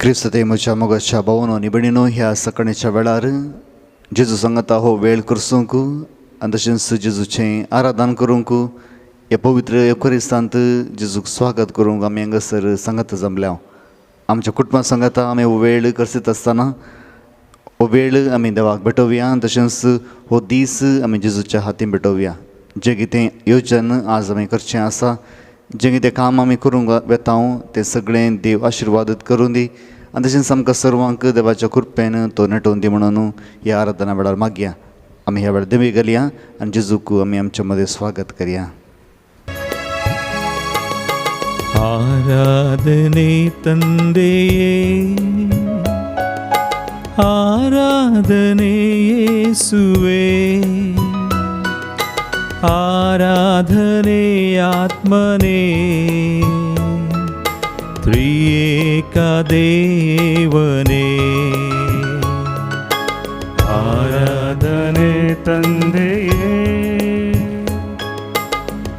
क्रिस्त म्हज्या मोगाच्या भावनो आनी भयणीनो, ह्या सकाळच्या वेळार जेजू सांगता हो वेळ करसूंक आनी तशेंच जेजूचें आराधन करूंक ह्या पवित्र येवकरिस्तांत जेजूक स्वागत करूंक आमी हांगासर सांगत जमल्या. आमच्या कुटुंबा सांगता आमी हो वेळ करसीत आसतना हो वेळ आमी देवाक भेटोवया, तशेंच हो दीस आमी जेजूच्या हातीन भेटोवया. जें कितें योजन आज आमी करचें आसा, जें कितें काम आमी करूंक वेता तें सगळें देव आशिर्वादीत करूं दी आनी तशेंच आमकां सर्वांक देवाच्या कृपेन तो नटोवन दी म्हणून ह्या आराधना वेळार मागया. आमी ह्या वेळार देवी घालया आनी जेजूक आमी आमच्या मदें स्वागत करया. आराधने ತಂದೆಯೇ, ಆರಾಧನೆ ಯೇಸುವೇ, ಆರಾಧನೆ ಆತ್ಮನೇ, ತ್ರಿಯೇಕ ದೇವನೇ. ಆರಾಧನೆ ತಂದೆಯೇ,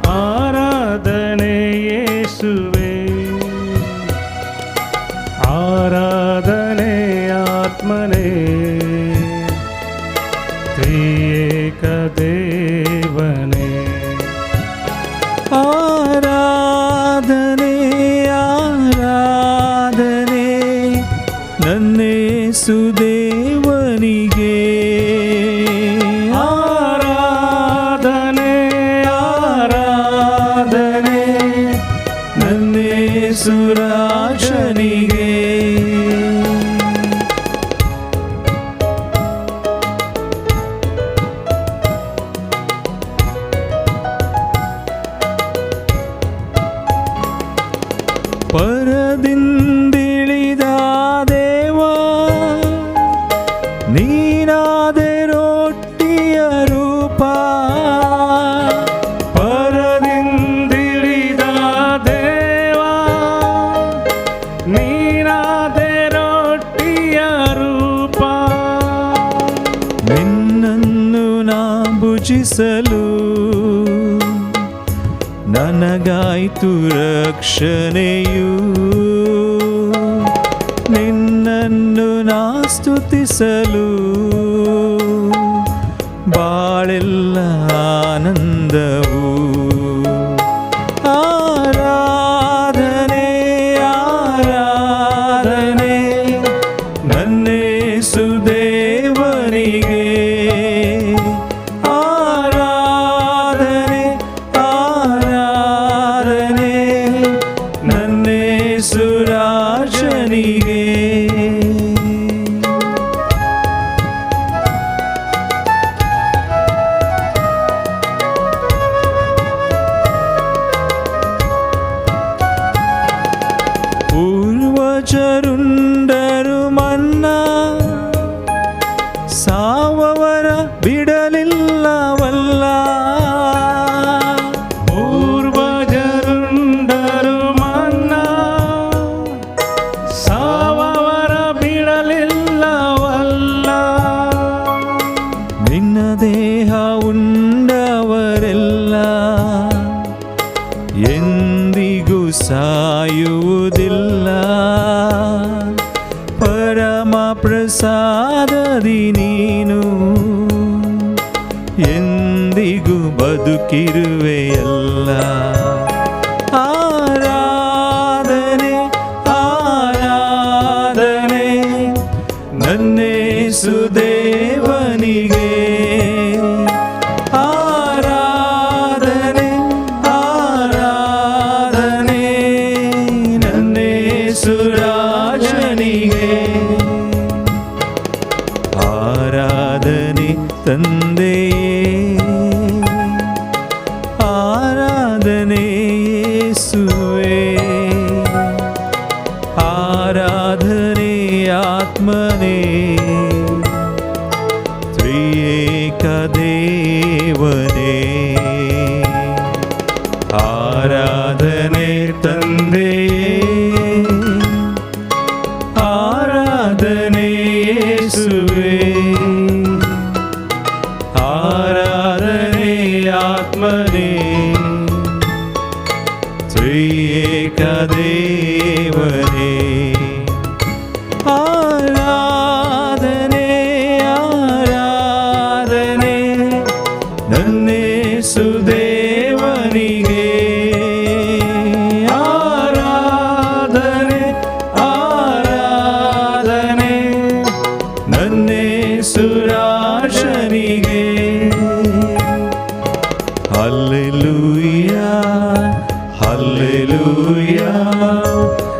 ಆರಾಧನೆ ಯೇಸುವೇ, ಆರಾಧನೆ ಆತ್ಮನೇ, ತ್ರಿಯೇಕ ದೇವನೇ. ಆರಾಧನೆ ಆರಾಧನೆ ನನ್ನೇಸು ದೇವನಿಗೆ, ಆರಾಧನೆ ಆರಾಧನೆ ನನ್ನೇಸು ರಾಜನಿಗೆ. ಪರದಿಂದಿಳಿದ ದೇವ, ನೀನಾದೆ ರೊಟ್ಟಿಯ ರೂಪ. ಪರದಿಂದಿಳಿದ ದೇವ, ನೀನಾದೆ ರೊಟ್ಟಿಯ ರೂಪ. ನಿನ್ನನ್ನು ನಾ ಭುಜಿಸಲು ನನಗಾಯ್ತು ರಕ್ಷಣೆಯು, ನಿನ್ನನ್ನು ನಾ ಸ್ತುತಿಸಲು ಬಾಳೆಲ್ಲ ಆನಂದವು. ಆರಾಧನೆ ಆರಾಧನೆ ನನ್ನೇಸು ದೇವನಿಗೆ, ಆರಾಧನೆ ಆರಾಧನೆ ನನ್ನೇಸು ರಾಜನಿಗೆ. ಪೂರ್ವಜರುಂಡರು ಮನ್ನಾ, ಸಾವವರ ಬಿಡಲಿಲ್ಲವಲ್ಲ. ಪೂರ್ವಜರುಂಡರು ಮನ್ನಾ, ಸಾವವರ ಬಿಡಲಿಲ್ಲವಲ್ಲ. ನಿನ್ನ ದೇಹ ಉಂಡವರೆಲ್ಲ ಎಂದಿಗೂ ಸಾಯುವುದಿಲ್ಲ. ಪರಮ ಪ್ರಸಾದದಿ ನೀನು ಎಂದಿಗೂ ಬದುಕಿರುವೆಯಲ್ಲ. ಆರಾಧನೆ ಆರಾಧನೆ ನನ್ನೇಸು ದೇವನಿಗೆ, ಆರಾಧನೆ ಆರಾಧನೆ ನನ್ನೇಸು ರಾಜನಿಗೆ. ಆರಾಧನೆ ತಂದೆಯೇ, ಆರಾಧನೆ ಯೇಸುವೇ, ಆರಾಧನೆ ಆತ್ಮನೇ, ತ್ರಿಯೇಕ ದೇವನೇ. ಆರಾಧನೆ ತಂದೆಯೇ, ಆರಾಧನೆ ಯೇಸುವೇ, ಆರಾಧನೆ ಆತ್ಮನೇ, ತ್ರಿಯೇಕ ದೇವನೇ.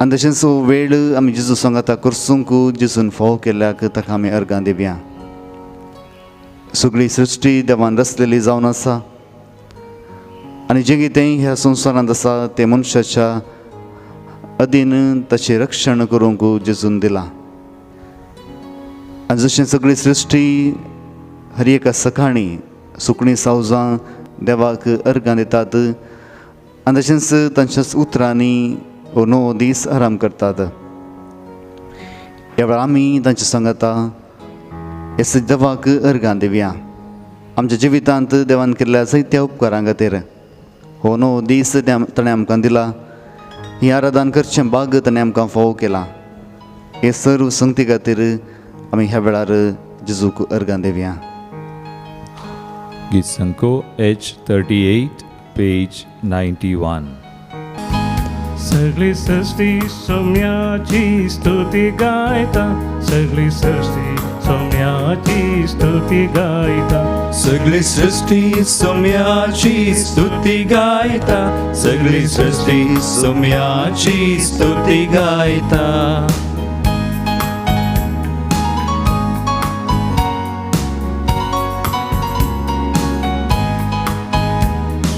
आनी तशेंच हो वेळ आमी जेजू सांगाता करसूंक जेजून फावो केल्ल्याक ताका आमी अर्गां दिवया. सगळी सृश्टी देवान रचलेली जावन आसा आनी जें कितें ह्या संवसारांत आसा तें मनशाच्या अधीन ताचें रक्षण करूंक जेजून दिलां. आनी जशें सगळी सृश्टी हर एका सकाळीं सुकणीं सावजां देवाक अर्गां दितात आनी तशेंच तांच्याच उतरांनी हो णव दीस आराम करतात. ह्या वेळार आमी तांच्या सांगाता हे देवाक अर्गां दिवया. आमच्या जिवितांत देवान केल्ल्या जायत्या उपकारां खातीर हो णव दीस ताणें आमकां दिला. ही आराधन करचें भाग ताणें आमकां फावो केला. हे सर्व संगती खातीर आमी ह्या वेळार जेजूक अर्गां दिवया. गीत संको H38 page 91. सगळी सृष्टी सौम्याची स्तुती गायता, सगळी सृष्टी सौम्याची स्तुती गायता, सगळी सृष्टी सौम्याची स्तुती गायता, सगळी सृष्टी सौम्याची स्तुती गायता.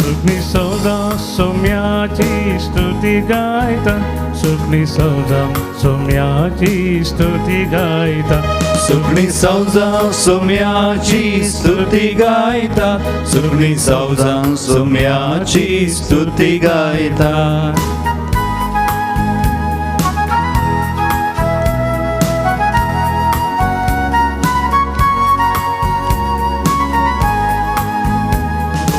सुकणी सौदा सौम्याची स्तुती गायता, सुकणी सौदा सौम्याची स्तुती गायता, सुकणी सौजा सौम्याची स्तुती गायता, सुकणी सौजा सौम्याची स्तुती गायता.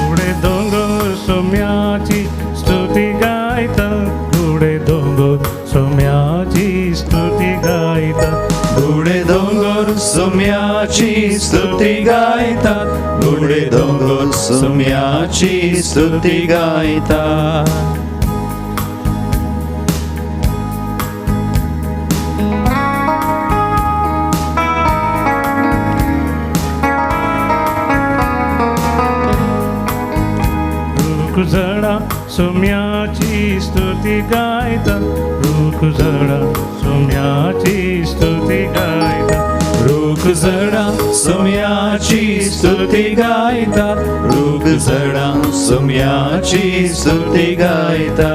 गुडे दोंगर सौम्याची स्तुती गायता, गुडे दोंगर सौम्याची स्तुती गायता, गुडे दोंगर सौम्याची स्तुती गायता, गुडे दोंगर सौम्याची स्तुती गायता. रूख झडा सौम्याची स्तुती गायता, रूख झडा सौम्याची स्तुती गायता, रूख झडा सौम्याची स्तुती गायता, रूख झडा सौम्याची स्तुती गायता.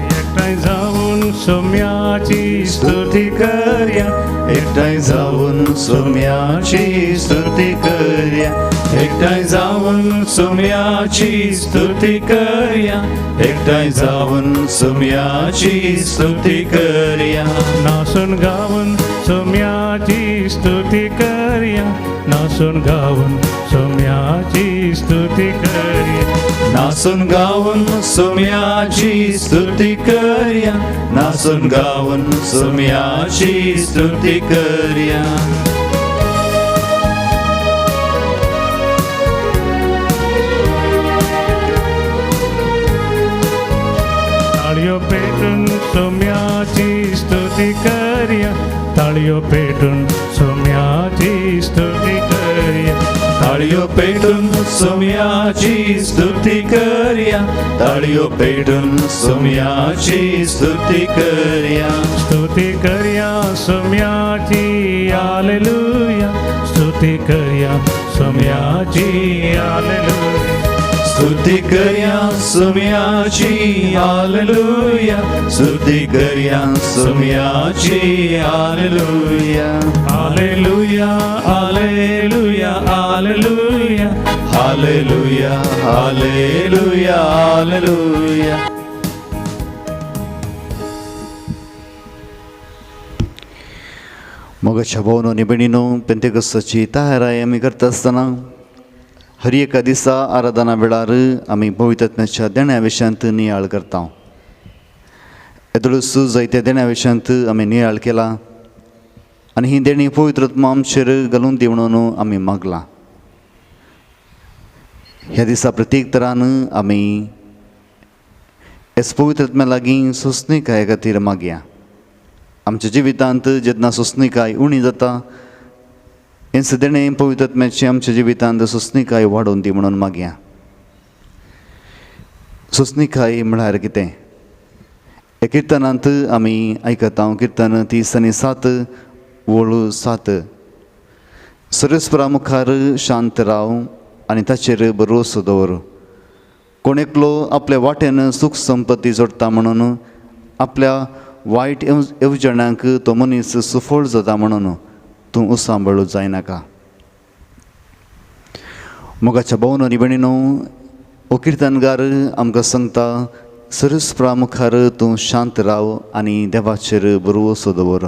एकठांय जावन सौम्याची स्तुती करया, एकठांय जावन सौम्याची स्तुती करया, एकठांय जावन सौम्याची स्तुती करया, एकठांय जावन सौम्याची स्तुती करया. नासून गावन सौम्याची स्तुती करया, नासून गावन सौम्याची स्तुती करया, नासून गावन सौम्याची स्तुती करया, नासून गावन सौम्याची स्तुती करया. ताळयो पेटून सौम्याची स्तुती करया, ताळयो पेटून सौम्याची स्तुती करया, ताळयो पेटून सौम्याची स्तुती करया, ताळयो पेटून सौम्याची स्तुती करया. स्तुती करया सौम्याची हालेलुया, स्तुती करया सौम्याची हालेलुया, स्तुती करया सौम्याची हालेलुया, स्तुती करया सौम्याची hallelujah. Hallelujah hallelujah hallelujah, hallelujah hallelujah hallelujah. मोगाच्या भावनो आनी भयणीनो, पेंतेकोस्ताची तयाराय आमी करता आसतना हर एका दिसा आराधना वेळार आमी पवित्र देण्या विशयांत नियाळ करता. येदोळूच जायत्या देण्या विशयांत आमी नियाळ केला आनी ही देणी पवित्र आमचेर घालून दी म्हणून आमी मागलां. ह्या दिसा प्रत्येक तरान आमी एस पवित्र लागीं सोंसणीकाये खातीर मागया. आमच्या जिवितांत जेन्ना सोंसणीकाय उणी जाता हें देणें पवित्र आत्म्याचें आमच्या जिवितांत सोंसणीकाय वाडोवन दी म्हणून मागया. सोंसणीकाय म्हळ्यार कितें? ह्या किर्तनांत आमी आयकता, किर्तन 37 ओळ 7, सर्वेस्परा मुखार शांत राव आनी ताचेर भरवंसो दवर. कोण एकलो आपल्या वाटेन सूख संपत्ती जोडटा म्हणून आपल्या वायट येवजण्यांक तो मनीस सुफळ जाता म्हणून तूं उसांबळू जायनाका. मोगाच्या भोवन आनी भयणीनो, हो किर्तनगार आमकां सांगता, सर्वेस्परा मुखार तूं शांत राव आनी देवाचेर भरवंसो दवर.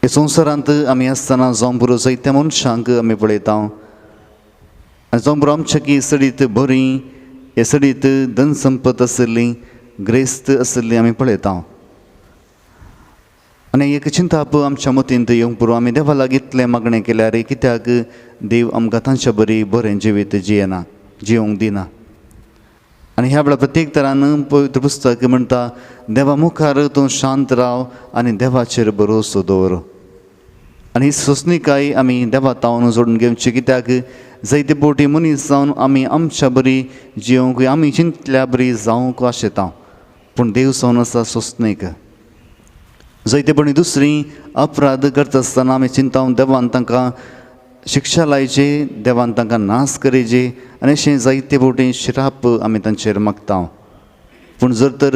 हे संवसारांत आमी आसतना जावं पुरो जायत्या मनशांक आमी पळयता आनी जावं पुरो आमच्या की सडीत बरी हे सडीत धन संपत आशिल्ली ग्रेस्त आशिल्ली आमी पळयता. आनी एक चिंताप आमच्या मतींत येवंक पुरो, आमी देवा लागीं इतलें मागणें केल्यार कित्याक देव आमकां तांच्या बरी बरें जिवीत जियेना, जियोंक दिना. आनी ह्या वेळार प्रत्येक तरान पवित्र पुस्तक म्हणटा, देवा मुखार तूं शांत राव आनी देवाचेर भरोसो दवर. आनी ही सोंसणीकाय आमी देवा तावन जोडून घेवची, कित्याक जायते बोटी मनीस जावन आमी आमच्या बरी जियोंक आमी चिंतल्या बरी जावंक आशेता, पूण देव जावन आसा सोंसणीक. जायते पणी दुसरी अपराध करता आसतना आमी चिंता देवान तांकां शिक्षा लायची, देवान तांकां नाश करचे आनी अशें जायते फावटी शिराप आमी तांचेर मागता. पूण जर तर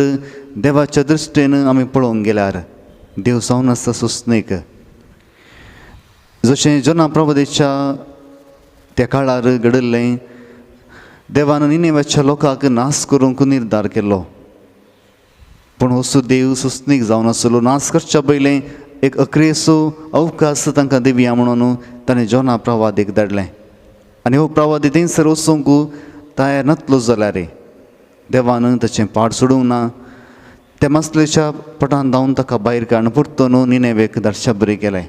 देवाच्या दृश्टीन आमी पळोवंक गेल्यार देव जावन आसता सोंसणीक. जशें जना प्रभुदेच्या त्या काळार घडिल्लें, देवान निनेवाच्या लोकांक नाश करूंक निर्धार केलो, पूण हो देव सोंसणीक जावन आसलो. नाश करच्या पयलें एक अक्रेसो अवकाश तांकां दिवया म्हणून ताणें जोना प्रवादीक धाडलें. आनी हो प्रवादी थंयसर वचूंक तयार नातलो जाल्यार देवान ताचें पाड सोडूंक ना, त्या मासलेच्या पटान धांवन ताका भायर काडून परतून निनेवेक धाडच्या बरी केलें.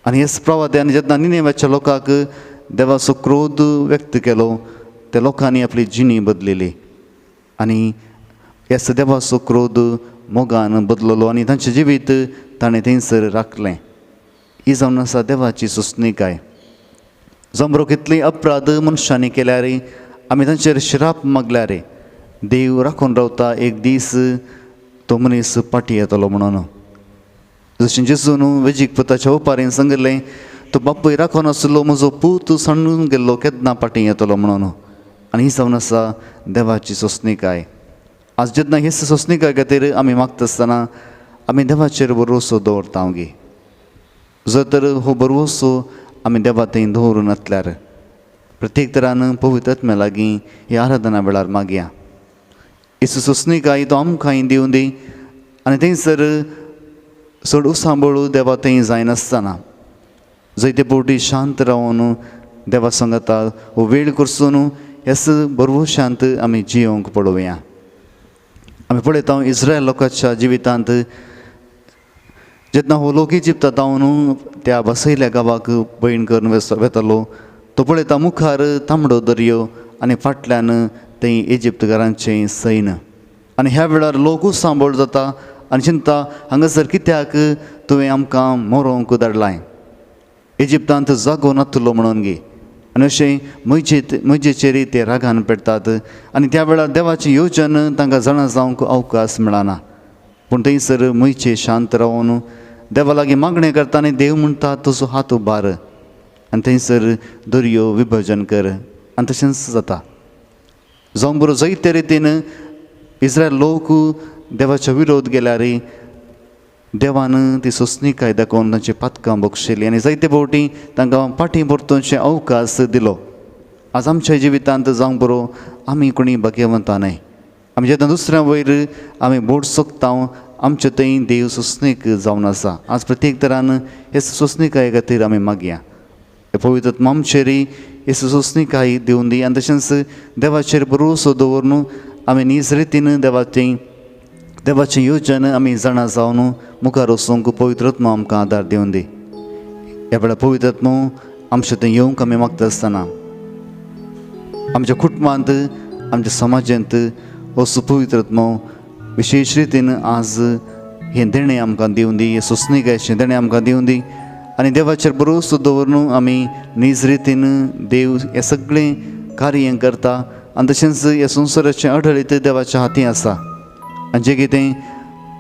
आनी हेच प्रवाद्यान जेन्ना निनेवाच्या लोकांक देवाचो क्रोध व्यक्त केलो, त्या लोकांनी आपली जिणी बदलिली आनी ह्याच देवाचो क्रोध मोगान बदललो आनी तांचें जिवीत ताणें थंयसर राखलें. ही जावन आसा देवाची सोंसणीकाय. जमरो कितली अपराध मनशांनी केल्यार आमी तांचेर शिराप मागल्यार देव राखून रावता, एक दीस तो मनीस फाटीं येतलो म्हणून. जशें जेजून वेजीक पुताच्या ओपारीन सांगिल्लें, तो बापूय राखून आसलो म्हजो पूत सांडून गेल्लो केन्ना फाटीं येतलो म्हणून. आनी ही जावन आसा देवाची सोंसणीकाय. आज जेन्ना हे सोंसणीकाय खातीर आमी मागता आसतना आमी देवाचेर भरवंसो दवरता गे. जर तर हो भरवंसो आमी देवा थंय दवरून नासल्यार प्रत्येक तरान पवित्र आत्म्या लागीं ही आराधना वेळार मागया, येसू सोंसणीकाय तो आमकांय दिवं दी. आनी थंयसर चड उसांबळू देवा थंय जायनासतना जायते फावटी शांत रावन देवा सांगता हो वेळ करसून हेच भरवंशांत आमी जियोंक पळोवया. आमी पळयता इस्रायल लोकांच्या जिवितांत जेन्ना हो लोक इजिप्ता धांवन त्या बसयल्या गांवाक भयण करून वेतालो, तो पळयता मुखार तांबडो दर्यो आनी फाटल्यान थंय इजिप्तकारांचें सैन्य. आनी ह्या वेळार लोकूच सांबळ जाता आनी चिंता, हांगासर कित्याक तुवें आमकां मरोंक धाडलाय, इजिप्तांत जागो नातलो म्हणून गे. आनी अशें म्हजेचेर ते रागान पेडटात आनी त्या वेळार देवाची योजन तांकां जाणा जावंक अवकाश मेळना. पूण थंयसर म्हयचे शांत रावन देवा लागीं मागणें करता आनी देव म्हणटा तुजो हात उबार आनी थंयसर दर्यो विभजन कर आनी तशेंच जाता. जावं बरो जायते रितीन इस्रायल लोक देवाच्या विरोध गेल्यार देवान ती सोंसणीकाय दाखोवन तांची पातकां बक्षिली आनी जायते फावटी तांकां फाटीं परतूनचे अवकाश दिलो. आज आमच्या जिवितांत जावंक बरो आमी कोणी भाग्यवंता न्हय. आमी जेन्ना दुसऱ्या वयर आमी बोट सोदता आमचे थंय देव सोंसणीक जावन आसा. आज प्रत्येक तरान हे सोंसणीकाये खातीर आमी मागया, पवित्र आत्मा आमचेर हे सोंसणीकाय दिवन दी आनी तशेंच देवाचेर भरवंसो दवरून आमी नीज रितीन देवाचें योजन आमी जाणा जावन मुखार वचूंक पवित्र आत्मा आमकां आदार दिवन दी. ह्या वेळार पवित्र आत्मा आमचे थंय येवंक आमी मागता आसतना आमच्या कुटुंबांत आमच्या समाजांत हो पवित्र आत्मा विशेश रितीन आज हें देणें आमकां दिवन दी, हें सोंसणीकायेचें देणें आमकां दिवन दी. आनी देवाचेर भरोसो दवरून आमी नीज रितीन देव हें सगळें कार्य करता आनी तशेंच ह्या संवसाराचें आडळीत देवाच्या हाती आसा. आनी जें कितें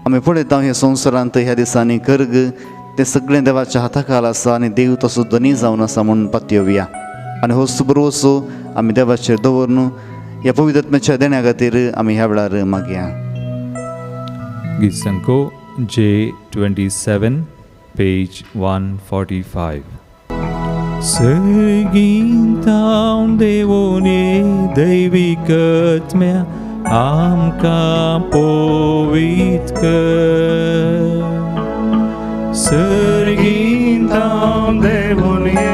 आमी पळयता ह्या संवसारांत ह्या दिसांनी कर्ग तें सगळें देवाच्या हाता खाल आसा आनी देव तसो धनी जावन आसा म्हूण पातयेवया. आनी होच भरवसो आमी देवाचेर दवरून ह्या पवित्र देण्या खातीर आमी ह्या वेळार मागया. गीत संको J27 page 145. सर्गींतावन देवोने दैवीक आत्म्या आमकां पवित्र कर. सर्गींतावन देवोने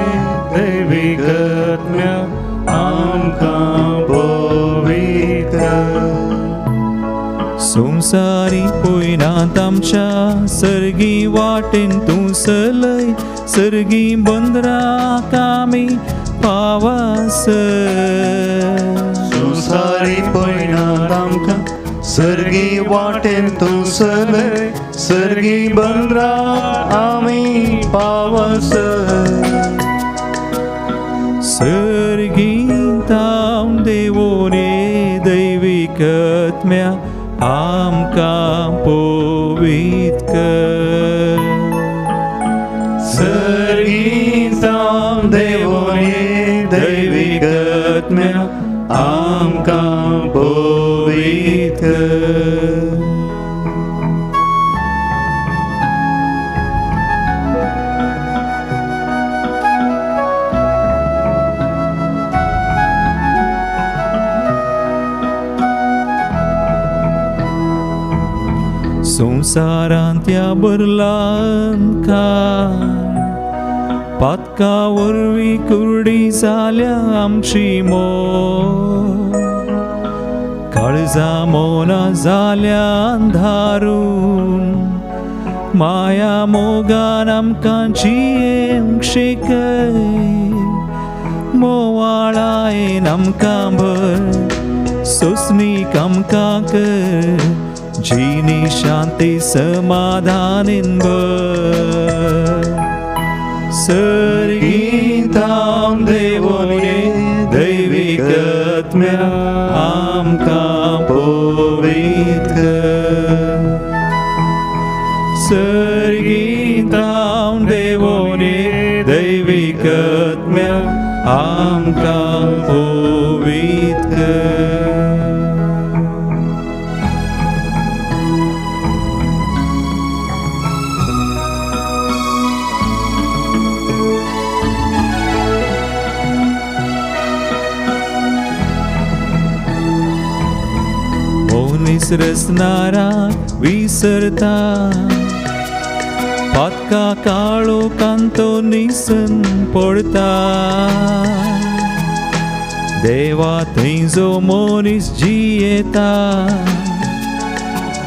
दैवीक आत्म्या आमकां पवित्र कर. संवसारी पयनात आमच्या सर्गी वाटेन तूं चलय, सर्गी बंदराक आमी पावसर. संवसारी पयनात आमकां सर्गी वाटेन तूं चलय, सर्गी बंदराक आमी पावसर. सर्गींतावन देवोने दैवीक आत्म्या आमकां पवित्र कर. सर्गींतावन देवोने दैवीक आत्म्या आमकां पवित्र कर. संवसारांत ह्या भरला अंधकार, पातका वरवीं कुर्डी जाल्या आमची मोग, काळजां मोनां जाल्या अंधारून, माया मोगान आमकां जियेवंक शिकय, मोवाळायेन आमकां भर, सोंसणीक आमकां कर, जिनी शांती समाधानीन भर. सर्गींतावन देवोने दैवीक आत्म्या आमकां पवित्र कर. सर्गींतावन देवोने दैवीक आत्म्या आमकां पवित्र कर. मनीस रचणाराक विसरता, पातका काळो कांतो निसन पडता, देवा थंय जो मनीस जियेता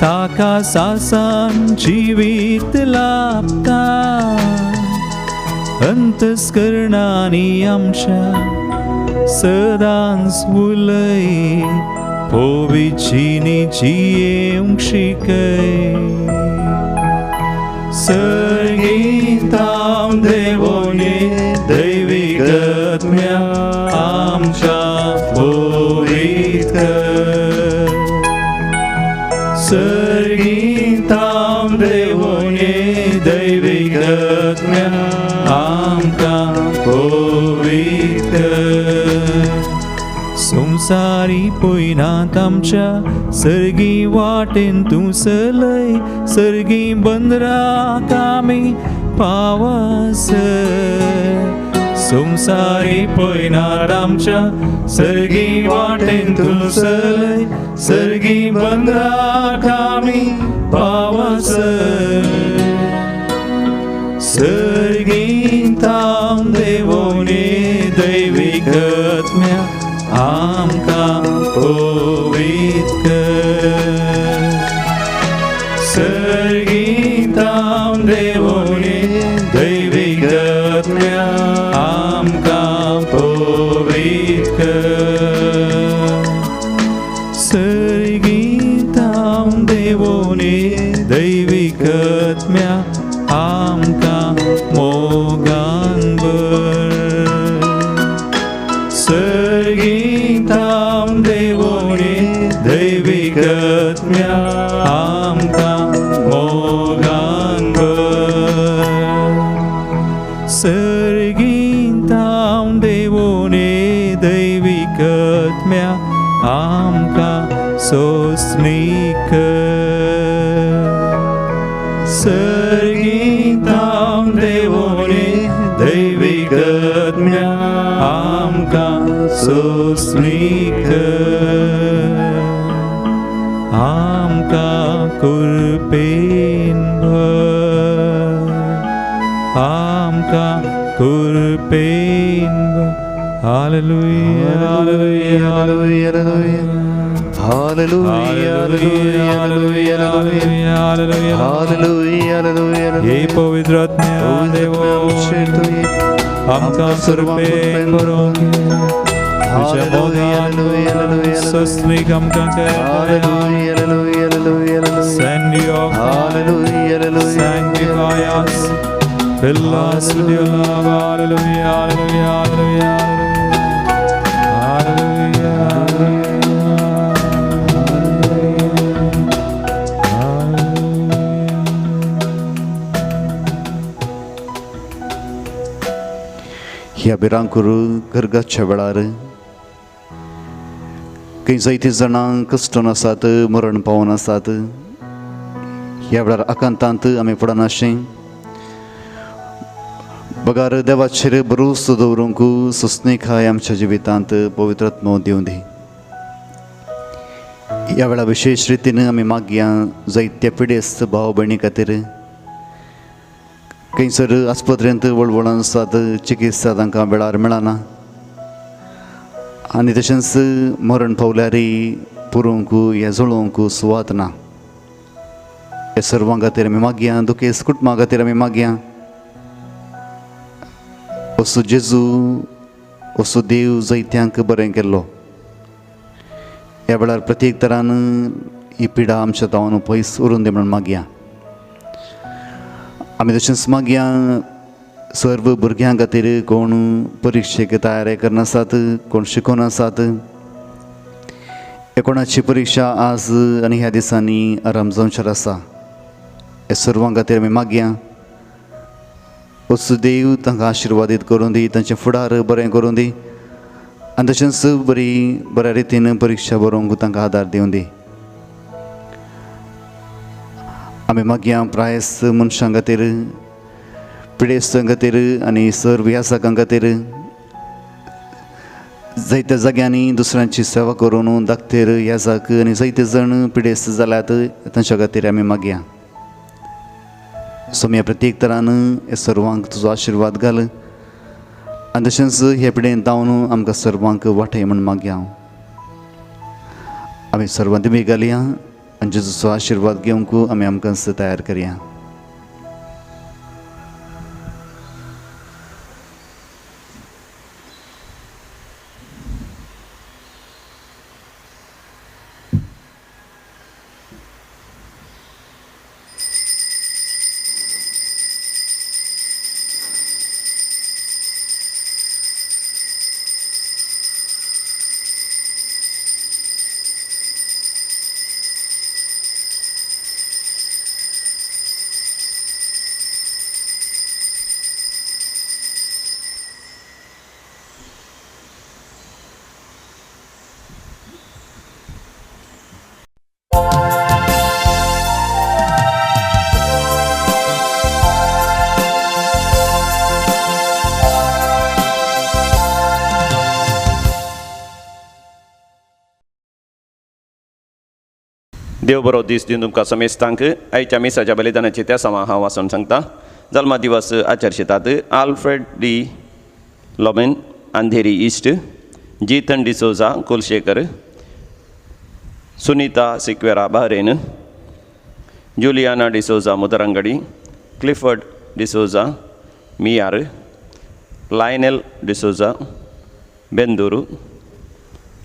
ताका सासान जिवीत लाभता. अंतस्करणांनी आमच्या सदांच उलय, पवित्रिनी जियेवंक शिकय. सर्गींतावन देवोने दैवीक आत्म्या आमकां पवित्र कर. सर्गींतावन देवोने दैवीक आत्म्या आमकां पवित्र कर. संवसारी पयनात आमच्या सर्गी वाटेन तूं चलय, सर्गी बंदराक आमी पावसर. संवसारी पयनात आमच्या सर्गी वाटेन तूं चलय, सर्गी बंदराक आमी पावसर. सर्गींतावन देवोने दैवीक आत्म्या आमकां पवित्र कर. सर्गींतावन देवोने दैवीक आत्म्या आमकां पवित्र कर. सर्गींतावन देवोने दैवीक आत्म्या आमकां मोग सर्गींतावन देवोने दैवीक आत्म्या आमकां सोंसणीक सर्गींतावन देवोने दैवीक आत्म्या आमकां सोंसणीक आमकां कृपेन भर आमकां कृपेन भर. Hallelujah, hallelujah, hallelujah, hallelujah, hallelujah, hallelujah, hallelujah, hallelujah. हे पवित्र आत्म्या देवो आमकां कृपेन भरोंक तुज्या मोगान सोंसणीक आमकां Send your sanctify us, fill us with your love. Hallelujah, hallelujah, hallelujah, hallelujah, hallelujah, ह्या भिरांकूर गर्गाच्या वेळार खंय जायतीं जाणां कश्टून आसात, मरण पावून आसात. ह्या वेळार आकांतांत आमी पडनाशें बगार देवाचेर भरोसो दवरूंक सोंसणीकाय आमच्या जिवितांत पवित्र आत्मो दिवं दी. ह्या वेळार विशेश रितीन आमी मागया जायत्या पिडेस्त भाव भयणी खातीर खंयसर आस्पत्रेंत वळवळून आसात, चिकित्सा तांकां वेळार मेळना आनी तशेंच मरण पावल्यारय पुरोवंक या जळोवंक सुवात ना. ह्या सर्वां खातीर आमी मागया, दुखेस्त कुटुंबा खातीर आमी मागया. असो जेजू, असो देव जायत्यांक बरें केल्लो. ह्या वेळार प्रत्येक तरान ही पिडा आमच्या तावन पयस उरून दी म्हणून मागया. आमी तशेंच मागया सर्व भुरग्यां खातीर कोण परिक्षेक तयारी करनासात, कोण शिकोन आसात, कोणाची परिक्षा आज आनी ह्या दिसांनी आराम जावचेर आसा. ह्या सर्वां खातीर आमी मागया असो देव तांकां आशिर्वादीत करूं दी, तांचें फुडार बरें करूं दी आनी तशेंच बरी बऱ्या रितीन परिक्षा बरोवंक तांकां आदार दिवं दी. आमी मागया प्रायस मनशां खातीर, पिडेस्तां खातीर आनी सर्व यासकां खातीर जायत्या जाग्यांनी दुसऱ्यांची सेवा करून दाखतेर याजक आनी जायते जाण पिडेस्त जाल्यात तांच्या खातीर आमी मागया. सोम्या प्रत्येक तरान ह्या सर्वांक तुजो आशिर्वाद घाल आनी तशेंच हे पिडेन जावन आमकां सर्वांक वाटय म्हूण मागया. आमी सर्वां दिमी घालया आनी जेजूचो आशिर्वाद घेवंक आमी आमकां तयार करया. देव बरो दीस दिवन तुमकां समेस्तांक आयच्या मिसाच्या बलिदानाची त्या समा हांव वाचून सांगता. जल्मा दिवस आचरशितात Alfred D Lomen Andheri east, Jeetan D'Souza Kulshekar, Sunita Sequeira Bahrain, Juliana D'Souza Mudarangadi, Clifford D'Souza Miyar, Lionel D'Souza Bendur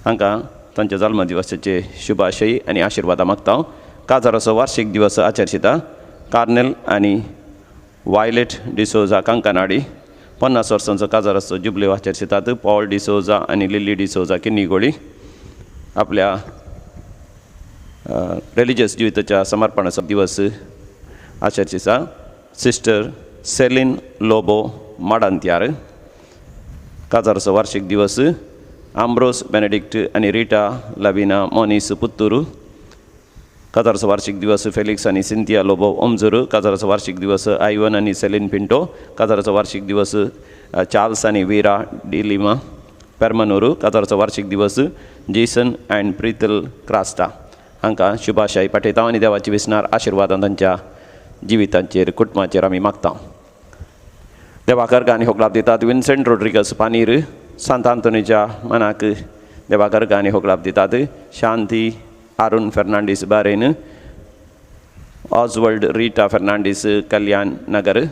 हांकां तांच्या जल्म दिवसाचे शुभाशय आनी आशिर्वादां मागता. काजाराचो वार्षिक दिवस आचरशिता कार्नेल आनी वायलेट डिसोजा कांकनाडी, 50 वर्सांचो काजाराचो जुबलेव आचरशितात पॉल डिसोजा आनी लिली डिसोजा किन्नीगोळी आपल्या रिलिजियस जिविताच्या समर्पणाचो दिवस आचरशिता सिस्टर सेलीन लोबो माडांत्यार. काजारचो वार्षिक दिवस आम्ब्रोस बेनेडिक्ट आनी रिटा लाविना मोनीस पुत्तुरू. काजारचो वार्षिक दिवस फेलिक्स आनी सिंथिया लोबो ओमजूर. काजारचो वार्षिक दिवस आयवन आनी सेलीन पिंटो. काजारचो वार्षिक दिवस चार्ल्स आनी विरा डिलिमा पेरमनूर. काजारचो वार्षिक दिवस जेसन अँड प्रितल क्रास्टा. हांकां शुभाशय पाठयता आनी देवाची विसनार आशिर्वादां तांच्या जिवितांचेर कुटुंबाचेर आमी मागता. देवाकर आनी होगलाप दितात विन्सेंट रोड्रिगस पानीर. सांत आंतोनीच्या मनाक देवाकर आनी होगलाप दितात Shanti Arun Fernandes Bahrain, Oswald Rita Fernandes Kalyan Nagar,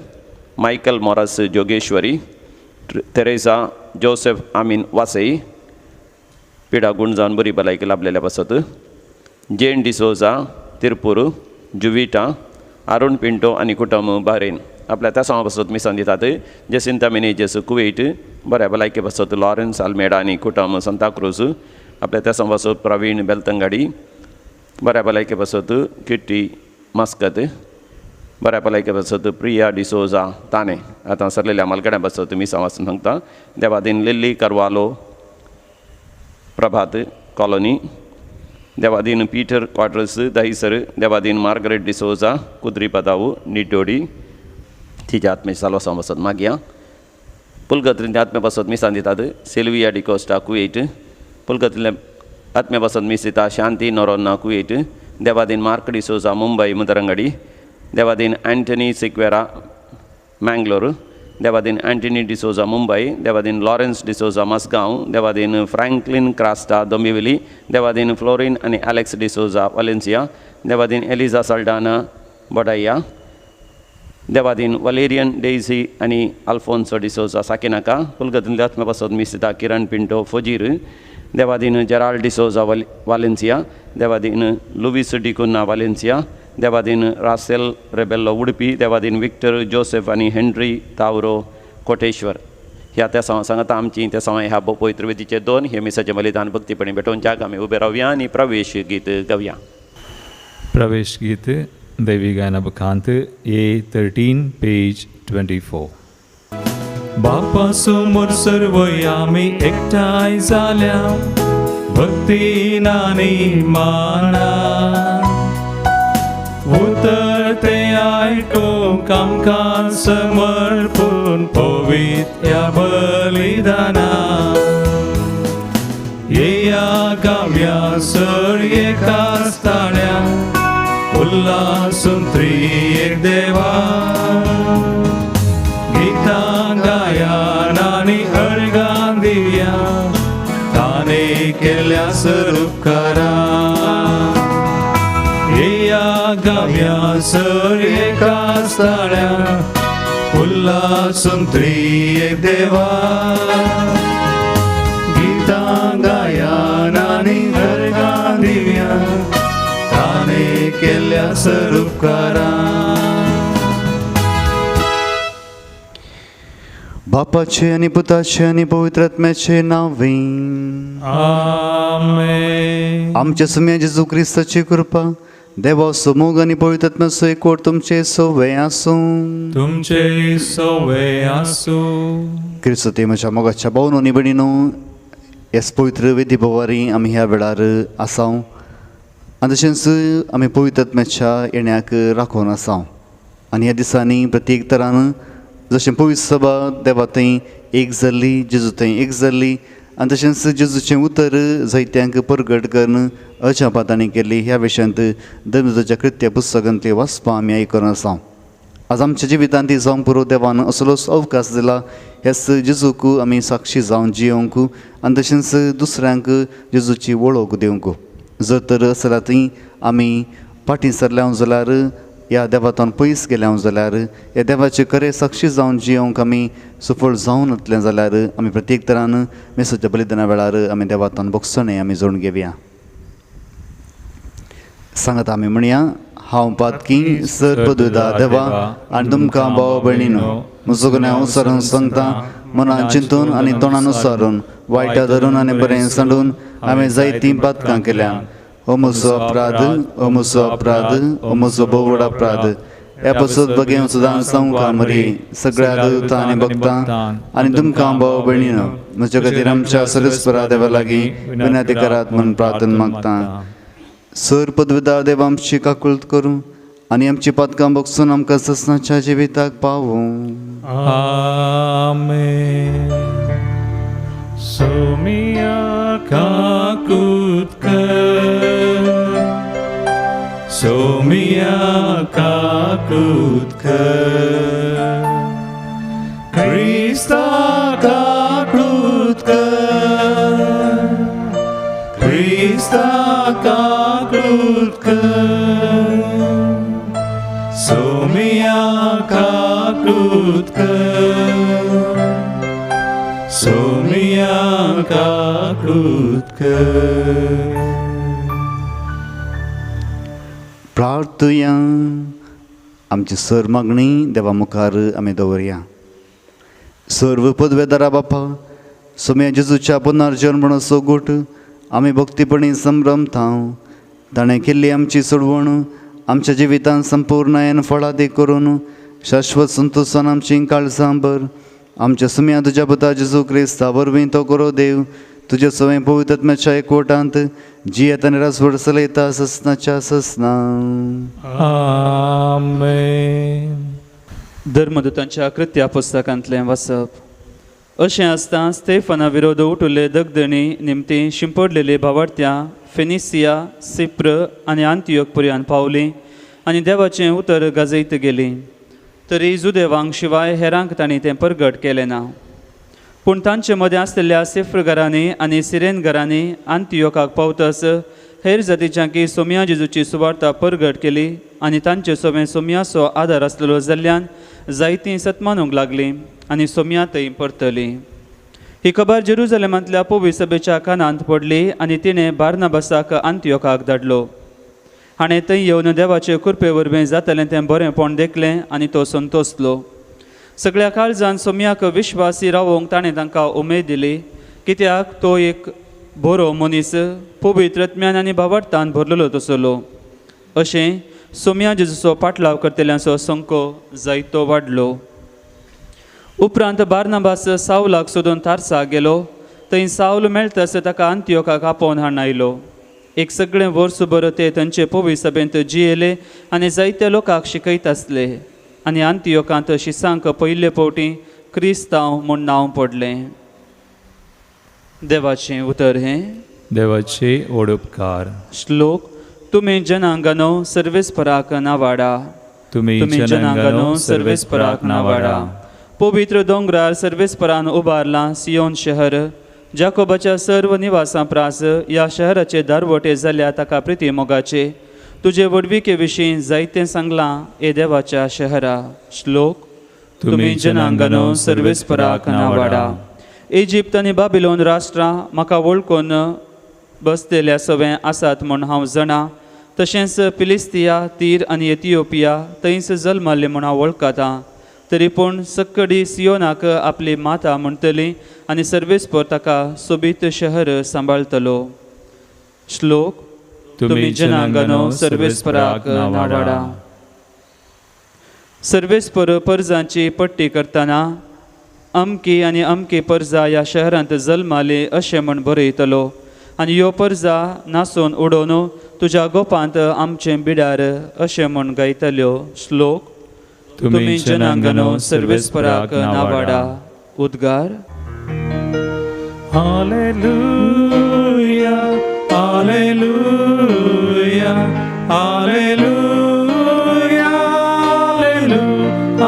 Michael Morris Jogeshwari, Teresa Joseph Amin Vasai पिडा गुण जावन बरी भलायकी लाभलेल्या पासत, जेन डिसोजा तिरपूर, जुविटा अरुण पिंटो आनी कुटुंब बारेन. आपल्या त्या समा पासत मिसान दितात जेसिंता मिनेजस कुवेट, बऱ्या भलायके पासत लॉरन्स आल्मेडा आनी कुटुंब सांताक्रूज. आपल्या त्या समा पासत प्रवीण बेलतंगाडी, बऱ्या भलायके पासत किट्टी मस्कत, बऱ्या भलायके पासत प्रिया डिसोजा ताणे. आतां सरलेल्या मालगड्या पासत मिसां वाचून सांगता. देवादीन लिल्ली करवालो प्रभात कॉलनी, देवादीन पीटर क्वाड्रस दहीसर, देवादीन मार्गरेट डिसोजा कुद्री पदावू निटोडी. तिच्या आत्म्याची सालवासां पासत मागया. पुलगत्रींतल्या आत्म्या पासत मिसां दितात सिल्विया डिकोस्टा कुवेट. पुलगत्रींतल्या आत्म्या पासत मीस दिता शांती नोरोन्ना कुवेट, देवादीन मार्क डिसोजा मुंबय मुदरंगडी, देवादीन अँटनी सिक्वेरा मँगलोर, देवादीन अँटनी डिसोजा मुंबय, देवादीन लॉरेन्स डिसोजा मसगांव, देवादीन फ्रँकलिन क्रास्टा दोंबिवली, देवादीन फ्लोरीन आनी एलेक्स डिसोजा वालेन्सिया, देवादीन एलिजा सल्डाना बडाया, देवादीन वलेरियन डेझी आनी अल्फोन्सो डिसोजा साकिनाका. पुलगतींतल्या आत्म्या पासत मीस दिता किरण पिंटो फोजीर, देवादीन जेराल्ड डिसोजा वालेन्सिया, देवादीन लुवीस डिकुन्हा वालेन्सिया, देवादीन रासेल रेबेल्लो उडपी, देवादीन विक्टर जोसेफ आनी हेनरी तावरो कोटेश्वर. ह्या त्या सांगता आमची त्या समय ह्या पवित्र वेदीचे दोन हे मिसाचे बलिदान भक्तीपणी भेटोवच्याक आमी उबे रावया आनी प्रवेश गीत गावया. प्रवेश गीत दैवी गायना बखांत A13 page 24. बापा समोर सर्व आमी एकठांय जाल्या भक्तीन आनी माना, उतर ते आयकूंक आमकां समर्पून पवित्र बलिदाना. येया गावया सर एका ताळ्या उल्हासून त्रिएक देवा, गीतां गायान आनी अर्गां दिवया ताणें केल्या सर उपकारा. येया गावया सर एका ताळ्या उल्हासून त्रिएक देवा, गीतां गायान आनी अर्गां दिवया ताणें केल्या सर उपकारा. बापाचे आनी पुताचे आनी पवित्र आत्म्याचे नांवे आमेन. आमच्या सुम्या जेजू क्रिस्ताची कृपा, देवाचो मोग आनी पवित्र आत्म्याचो एकवट तुमचे सवे आसूं. तुमचे सवे आसूं. क्रिस्त ते म्हज्या मोगाच्या भावनो आनी भयणीनो, ह्याच पवित्र वेदी भोवारी आमी ह्या वेळार आसाव आनी तशेंच आमी पवित्र आत्म्याच्या येण्याक राखून आसाव. आनी ह्या दिसांनी प्रत्येक तरान जशें पवित्र सभा देवा थंय एक जाल्ली, जेजू थंय एक जाल्ली आनी तशेंच जेजूचें उतर जायत्यांक परगट करून अजापां तांणी केल्ली ह्या विशयांत धर्मजाच्या कृत्य पुस्तकांतली वाचपां आमी आयकून आसा. आज आमच्या जिवितांत ती जावंक पुरो देवान असलोच अवकाश दिला हेच जेजूक आमी साक्षी जावन जियोवंक आनी तशेंच दुसऱ्यांक जेजूची वळख दिवंक. जर तर आसल्यार थंय आमी फाटीं सरल्या जाल्यार ह्या देवातून पयस गेल्या जाल्यार ह्या देवाचे खरें साक्षी जावन जियोवंक आमी सुफळ जावन वतलें जाल्यार आमी प्रत्येक तरान मेसाच्या बलिदाना वेळार आमी देवातून भोगसणें आमी जोडून घेवया. सांगता आमी म्हणया, हांव पातकी सर पदुदा देवा आनी तुमकां भाव भयणीनो म्हजो गुन्यांव सरून सांगता, मनान चिंतून आनी तोंडान सारून वायटा धरून आनी बरें सांडून हांवें जायतीं पातकां केल्या. हो म्हजो अपराध, हो म्हजो अपराध, हो म्हजो भोव व्हड अपराध. ह्या पसत बगें सुदां सांवका मरी सगळ्या दूतां आनी भक्तां आनी तुमकां भाव भयणीनो म्हज्या खातीर आमच्या सर्वेस्परा देवा लागीं विनंती करात म्हूण प्रार्थना मागता. सर पदवीदार देव आमची काकुळट करूं आनी आमची पातकां बगसून आमकां ससनाच्या जिविताक पावूं. आमेन. सोमिया काकूत कर, सोमिया काकूत कर, क्रिस्ता काकूत कर, क्रिस्ता काकूत कर, सोमिया काकूत कर, सोमिया काकूत कर. प्रार्थुया. आमची सर मागणी देवा मुखार आमी दवरया. सर्व पदवेदारा बापा सोम्या जेजूच्या पुनर्जन्म म्हणसो गोट आमी भक्तीपणी संभ्रमता. ताणें केल्ली आमची सोडवण आमच्या जिवितान संपूर्णायन फळादीक करून शाश्वत संतोशान आमची काळजां भर. आमच्या सुम्या तुज्या पुता जेजू क्रिस्ता वरवीं तो करो देव तुज्या सवंय पवित्रत्म्याच्या एकवटांत जियेत आनी रासवड चलयता ससनाच्या ससना. आमेन. धर्मदूतांच्या कृत्या पुस्तकांतलें वाचप. अशें आसता स्तेफना विरोध उठुल्ले दगदणी निमती शिंपडलेली भावार्थ्यां फेनिसिया सिप्र आनी आंतियोक पर्यंत पावलीं आनी देवाचें उतर गाजयत गेलीं. तरी जुदेवांक शिवाय हेरांक तांणी तें परगट केलें ना. पूण तांचे मदें आसलेल्या सिफ्र घरांनी आनी सिरेन घरांनी आंतियोकाक पावतस हेर जातीच्यांकी सोम्या जेजूची सुवार्ता परगट केली आनी तांचे सोमें सोम्याचो आदार आसलेलो जाल्ल्यान जायतीं सतमानूंक लागलीं आनी सोम्या थंय परतलीं. ही खबर जेरुजलेमांतल्या पवी सभेच्या कानांत पडली आनी तिणें बार्नाबासाक आंतियोकाक धाडलो. हाणें थंय येवन देवाचे कृपे वरवीं जातलें तें बरेंपण देखलें आनी तो संतोसलो. सगळ्या काळजान सोम्याक विश्वासी रावोंक ताणें तांकां उमेद दिली, कित्याक तो एक बरो मनीस पवित्र ज्ञान आनी भावार्थान भरलेलो तसलो. अशें सोम्या जेजूचो पाटलाव करतल्यांचो संको जायतो वाडलो. उपरांत बार्नाबास सावलाक सोदून तारसाक गेलो. थंय सावल मेळटास ताका आंतियोकाक आपोवन हाडून आयलो. एक सगळें वर्सभर ते थंयचे पवी सभेंत जियेले आनी जायत्या लोकांक शिकयत आसले आनी आंतियोकांत शिसांक पयले फावटी क्रिस्तांव म्हूण नांव पडलें. देवाचें उतर हें. देवाचे ओडुपकार. श्लोक. तुमी जनांगानो सर्वेस्पराक नावाडा, तुमी जनांगानो सर्वेस्पराक नावाडा. पवित्र दोंगरार सर्वेस्परान उबारलां सियोन शहर. जाकोबाच्या सर्व निवासां प्रास ह्या शहराचे दारवटे जाल्या ताका प्रिती मोगाचे. तुजे व्हडविके विशीं जायतें सांगलां हे देवाच्या शहरा. श्लोक. तुमी जनांगानो सर्वेस्पराक नावाडा. इजिप्त आनी बाबिलोन राष्ट्रां म्हाका वळखून बसलेल्या सवें आसात म्हूण हांव जाणा. तशेंच फिलिस्तिया तीर आनी एथिओपिया थंयच जल्माल्ले म्हूण हांव वळखतां. तरी पूण सक्कडी सियोनाक आपली माता म्हणटली आनी सर्वेस्पर ताका सोबीत शहर सांबाळटलो. श्लोक. तुमी जनांगानो सर्वेस्पराक नावाडा. सर्वेस्पर परजांची पट्टी करतना अमकी आनी अमकी परजा ह्या शहरांत जल्माली अशें म्हूण बरयतलो आनी ह्यो परजा नासून उडोवन तुज्या गोपांत आमचें बिडार अशें म्हूण गायतल्यो. श्लोक. तुमी जनांगानो सर्वेस्पराक नावाडा. उद्गार. Hallelujah, hallelujah, hallelujah, hallelujah,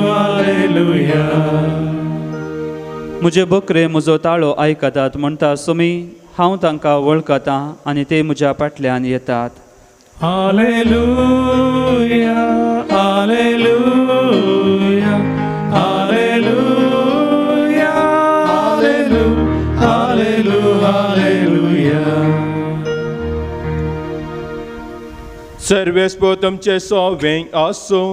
hallelujah. म्हजे बकरे म्हजो ताळो आयकतात म्हणटा सोमी, हांव तांकां वळखतां आनी ते म्हज्या फाटल्यान येतात. Hallelujah, hallelujah, hallelujah, hallelujah, hallelujah. सर्वेस्पर तुमचे सोवें आसूं,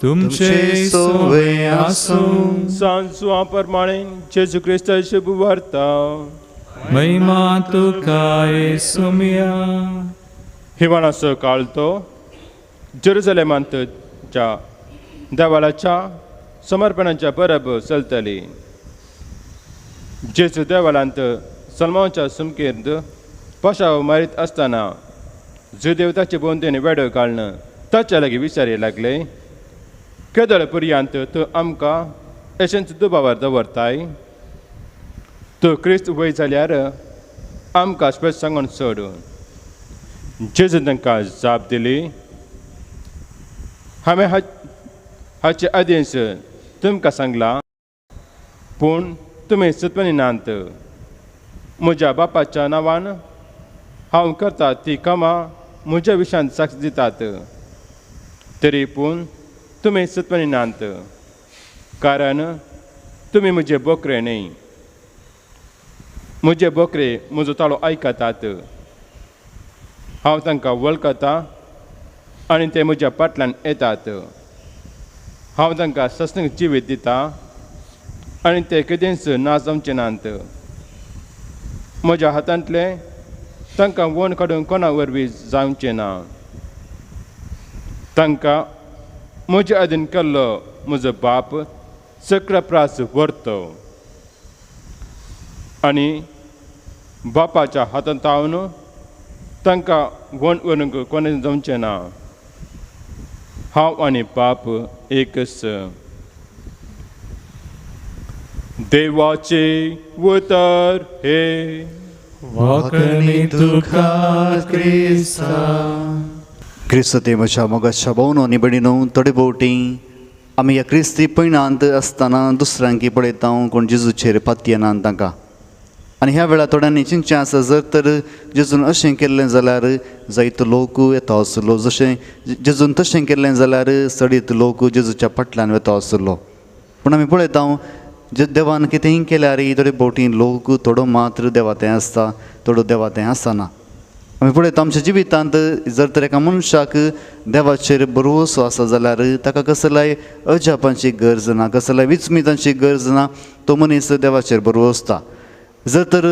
तुमचे सोवे आसूं. सांजवा प्रमाणे जेजू क्रिस्ताची वार्ता. महिमा तुका येसुमिया. हिवाणाचो काळ तो जेरुजलेमांत च्या देवालाच्या समर्पणाच्या परब चलतली. जेजू देवालांत सलमाच्या सुमकेंत पशाव मारीत आसतना जुदेव ताचे भोंवतणी वेडो घालून ताच्या लागीं विचारी लागले, केदळ पर्यंत तूं आमकां अशेंच दुबावार दवरताय? तूं क्रिस्त वय जाल्यार आमकां स्पश्ट सांगून सोड. जेजून तांकां जाप दिली, हांवें हाचे आदींच तुमकां सांगलां, पूण तुमी सत्वनी नात. म्हज्या बापाच्या नांवान हांव करता ती कामां म्हज्या विशयांत साक्ष दितात, तरी पूण तुमी सत्वनी नात, कारण तुमी म्हजे बोकरे न्हय. म्हजे बोकरे म्हजो ताळो आयकतात, हांव तांकां वळखता आनी ते म्हज्या फाटल्यान येतात. हांव तांकां सस्नीक जिवीत दिता आनी ते केदींच ना जावचे नात. म्हज्या हातांतले तांकां वण काडूंक कोणा वरवीं जावचें ना. तांकां म्हजे आदीन केल्लो म्हजो बाप सगळो प्रास व्हरतो आनी बापाच्या हातांत हांव तांकां वण व्हरूंक कोणें जावचें ना. हांव आनी बाप एकच. देवाचे उतर हे वाकणी तुका क्रिस्ता. क्रिस्त ते म्हज्या मोगाच्या भोवनो निबडीनो थोडे भोवटी आमी ह्या क्रिस्ती पयणांत आसतना दुसऱ्यांकी पळयता कोण जेजूचेर पातयेनात तांकां. आनी ह्या वेळार थोड्यांनी चिंतचें आसा, जर तर जेजून अशें केल्लें जाल्यार जायतो लोक येता आसलो, जशें जेजून तशें केल्लें जाल्यार चडीत लोक जेजूच्या फाटल्यान वता आसलो. पूण आमी पळयता जे देवान कितेंय केल्यार थोडे भोवटी लोक थोडो मात्र देवा तें आसता, थोडो देवा तें आसना. आमी पळयता आमच्या जिवितांत जर तर एका मनशाक देवाचेर भरवंसो आसा जाल्यार ताका कसल्याय अजापांची गरज ना, कसल्याय विस्मितांची गरज ना, तो मनीस देवाचेर भरवंसता. जर तर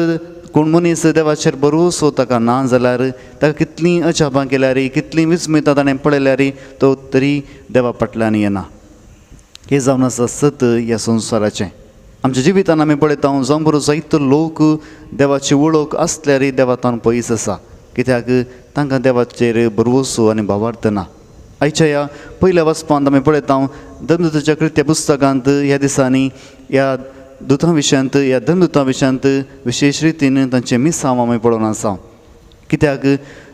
कोण मनीस देवाचेर भरवंसो ताका ना जाल्यार ताका कितलीं अजापां केल्यार, कितलीं विस्मितां ताणें पळयल्यार तो तरी देवा फाटल्यान येना. हें जावन आसा सत ह्या संवसाराचें. आमच्या जिवितान आमी पळयता जावं बरो जायतो लोक देवाची वळख आसल्यार देवातान पयस आसा, कित्याक तांकां देवाचेर भरवंसो आनी भावार्थ ना. आयच्या ह्या पयल्या वाचपांत आमी पळयता धर्मदूताच्या कृत्य पुस्तकांत ह्या दिसांनी ह्या दुतां विशयांत, ह्या धर्मदूतां विशयांत विशेश रितीन तांचें मिसांव आमी पळोवन आसा. कित्याक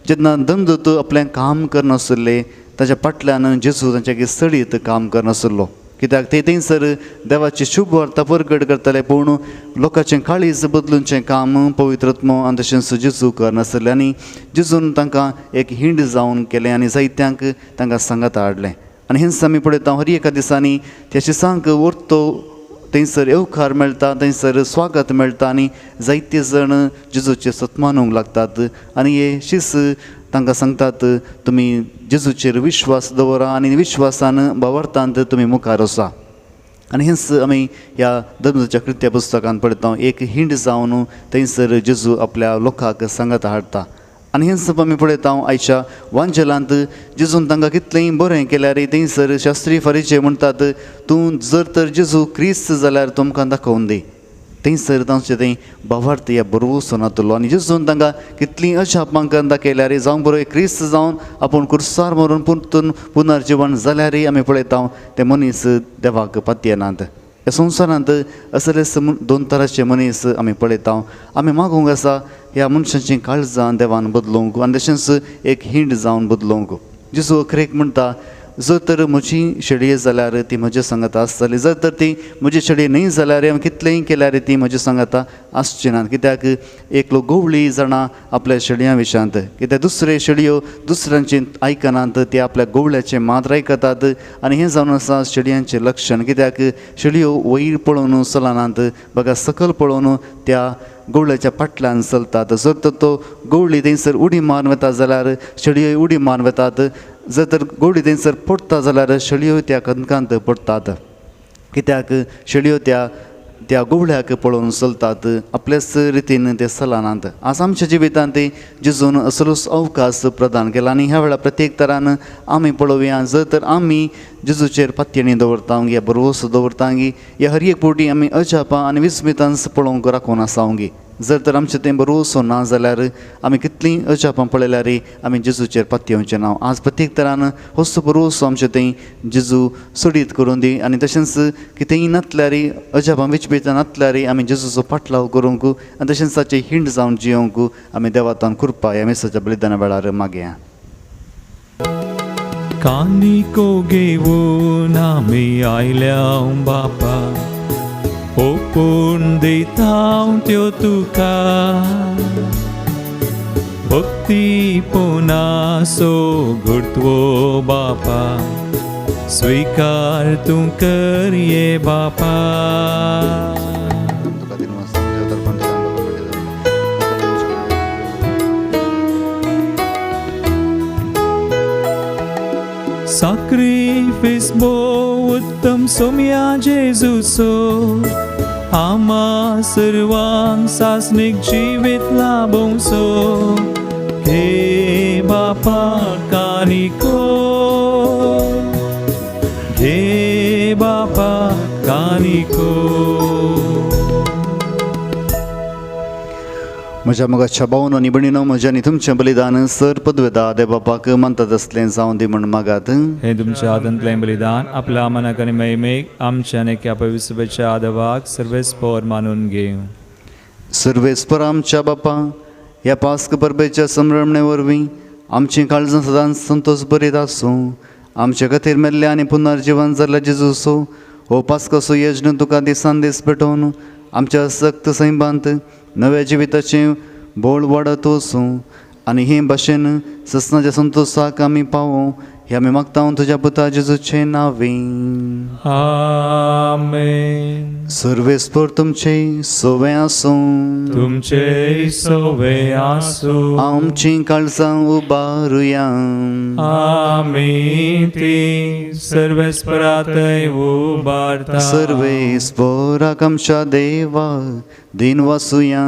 जेन्ना धर्मदूत आपलें काम करनासले ताच्या फाटल्यान जेजू तांच्या सडीत काम करनासलो, कित्याक ते थंयसर देवाची शुभ वार्ता परगट करताले, पूण लोकांचें काळीज बदलूनचें काम पवित्रत्म आनी तशेंच जेजू करनासलें. आनी जेजून तांकां एक हिंड जावन केलें आनी जायत्यांक तांकां सांगाता हाडलें. आनी हेंच आमी पळयता हर एका दिसांनी त्या शिसांक व्हरतो थंयसर येवकार मेळटा, थंयसर स्वागत मेळटा आनी जायते जाण जेजूचें सत्मानूंक लागतात. आनी हे शीस तांकां सांगतात, तुमी जेजूचेर विश्वास दवरा आनी विश्वासान भावार्थांत तुमी मुखार वचा. आनी हेंच आमी ह्या धर्मदूताच्या कृत्य पुस्तकांत पळयता, एक हिंड जावन थंयसर जेजू आपल्या लोकांक सांगाता हाडटा. आनी हेंच आमी पळयता आयच्या वांजेलांत जेजून तांकां कितलेंय बरें केल्यार थंयसर शास्त्री फारीचे म्हणटात, तूं जर तर जेजू क्रिस्त जाल्यार तुमकां दाखोवन दी. थंयसर तांचे थंय भावार्थ ह्या भरवंसो नातलो. आनी जेजून तांकां कितलीं अजापां दाखयल्यार जावं बरो क्रिस्त जावन आपूण कुर्सार मरून पुरतून पुनर्जिवन जाल्यार आमी पळयता ते मनीस देवाक पातयेनात. ह्या संवसारांत असले दोन तरांचे मनीस आमी पळयता. आमी मागूंक आसा ह्या मनशांची काळजां देवान बदलूंक आनी तशेंच एक हिंड जावन बदलूंक. जेजू अखरेक म्हणटा, जर तर म्हजी शेळये जाल्यार ती म्हज्या सांगाता आसतली, जर तर ती म्हजी शेळये न्हय जाल्यार हांवें कितलेंय केल्यार ती म्हज्या सांगाता आसची ना. कित्याक एकलो गवळी जाणा आपल्या शेळयां विशयांत, कित्याक दुसरे शेळयो दुसऱ्यांचे आयकनात, ते आपल्या गवळ्याचें मात्र आयकतात. आनी हें जावन आसा शेळयांचें लक्षण, कित्याक शेळयो वयर पळोवन चलनात, बघा सकयल पळोवन त्या गवळ्याच्या फाटल्यान चलतात. जर तर तो गवळी थंयसर उडी मारून वता जाल्यार शेळयो उडी मारून वतात, जर तर गवळी थंयसर पडटा जाल्यार शेळयो त्या खंदकांत पडटात. कित्याक शेळयो त्या त्या गुवळ्याक पळोवन चलतात, आपल्याच रितीन ते चलनात. आज आमच्या जिवितांत जेजून असलोच अवकाश प्रदान केला आनी ह्या वेळार प्रत्येक तरान आमी पळोवया. जर तर आमी जेजूचेर पातयेणी दवरता गे, भरवंसो दवरता गे, ह्या हर एक फावटी आमी अजापां आनी विस्मितांस पळोवंक राखून आसा गे. जर तर आमचें तें भरवंसो ना जाल्यार आमी कितलीं अजापां पळयल्यार आमी जेजूचेर पातयेवचें ना. आज प्रत्येक तरान होच भरवंसो आमचें थंय जेजू सोडीत करून दी आनी तशेंच कितेंय नातल्यार अजापां विचपितां नातल्यार आमी जेजूचो पाटलाव करूंक आनी तशेंच ताचें हिंड जावन जियोंक आमी देवातान कृपा ह्या मिसाच्या बलिदाना वेळार मागया. कानिको घेवन आमी आयल्या बापा, ओपून दिता त्यो तुका, भक्ती पुनासो गुर्त्वो बापा, स्वीकार तूं कर ये बापा. साक्रिफिस बो उत्तम सोम्या जेजूचो, आमा सर्वांक सासणीक जिवीत लाभोवचो. हे बापा कानिको, हे बापा कानिको. म्हज्या मोगाच्या भावनो आनी भयणीनो, म्हज्या आनी तुमचें बलिदान सर पदवेदा देव बापाक मानता तसलें जावं दी म्हूण मागात. हे तुमच्या हातांतलें बलिदान आपल्या मनाक आनी महिमेक आमच्या आनी एका पवित्रच्या आदवाक सर्वेस्पोर मानून घेवं. सर्वेस्पोर आमच्या बापा, ह्या पास्क परबेच्या संभ्रमणे वरवीं आमचीं काळजां सदांच संतोश बरीत आसूं. आमचे खातीर मेल्ल्या आनी पुनर्जिवन जाल्ल्या जेजूचो हो पास्काचो यज्ञ तुका दिसान दीस पेटोवन आमच्या सक्त सैमांत नव्या जिविताचें बोळ वाडत वचूं आनी हे भाशेन ससनाच्या संतोशाक आमी पावों हे आमी मागता तुज्या पुता जेजूचे नांवी. आमेन. सर्वेस्पोर तुमचे सोवे आसूं, तुमचे सोवे आसूं. आमचीं काळजां उबारुया, आमी ती सर्वेस्परातय उबारता. सर्वेस्पोराक आमच्या देवा दिन वासुया,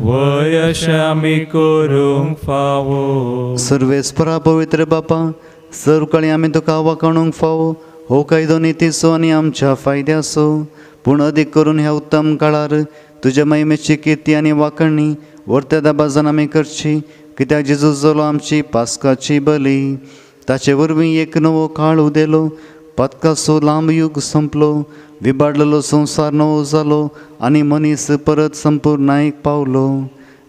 वय अशें आमी करूंक फावो. सर्वेस्परा पवित्र बापा, सर्वकाळी आमी तुका वाखाणूंक फावो हो कायदो नितीचो आनी आमच्या फायद्याचो, पूण अदीक करून ह्या उत्तम काळार तुज्या महिमेची किर्ती आनी वाखाणी वर्त्या दबाजान आमी करची, कित्याक जेजू जालो आमची पास्काची बली. ताचे वरवीं एक नवो काळ उदेलो, पातकाचो लांब युग संपलो, विबाडलेलो संवसार नवो जालो आनी मनीस परत संपूर्णायेक पावलो.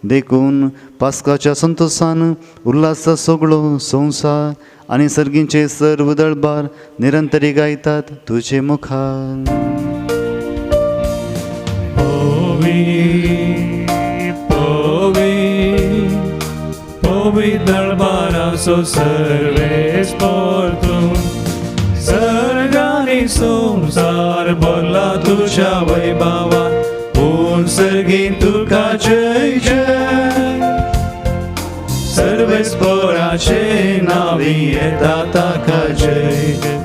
देखून पास्काच्या संतोशान उल्हासा सगळो संवसार आनी सर्गींचे सर्व दळबार निरंतरी गायतात तुजे मुखार. पोवी पोवी पोवी दळबाराचो सर्वेस्पोर तूं, सर्गानी संवसार भरला तुज्या वैभवान, पूण सर्गी तुका जय जय. सर्वेस्पोराचे नावी येता ताका जय जय,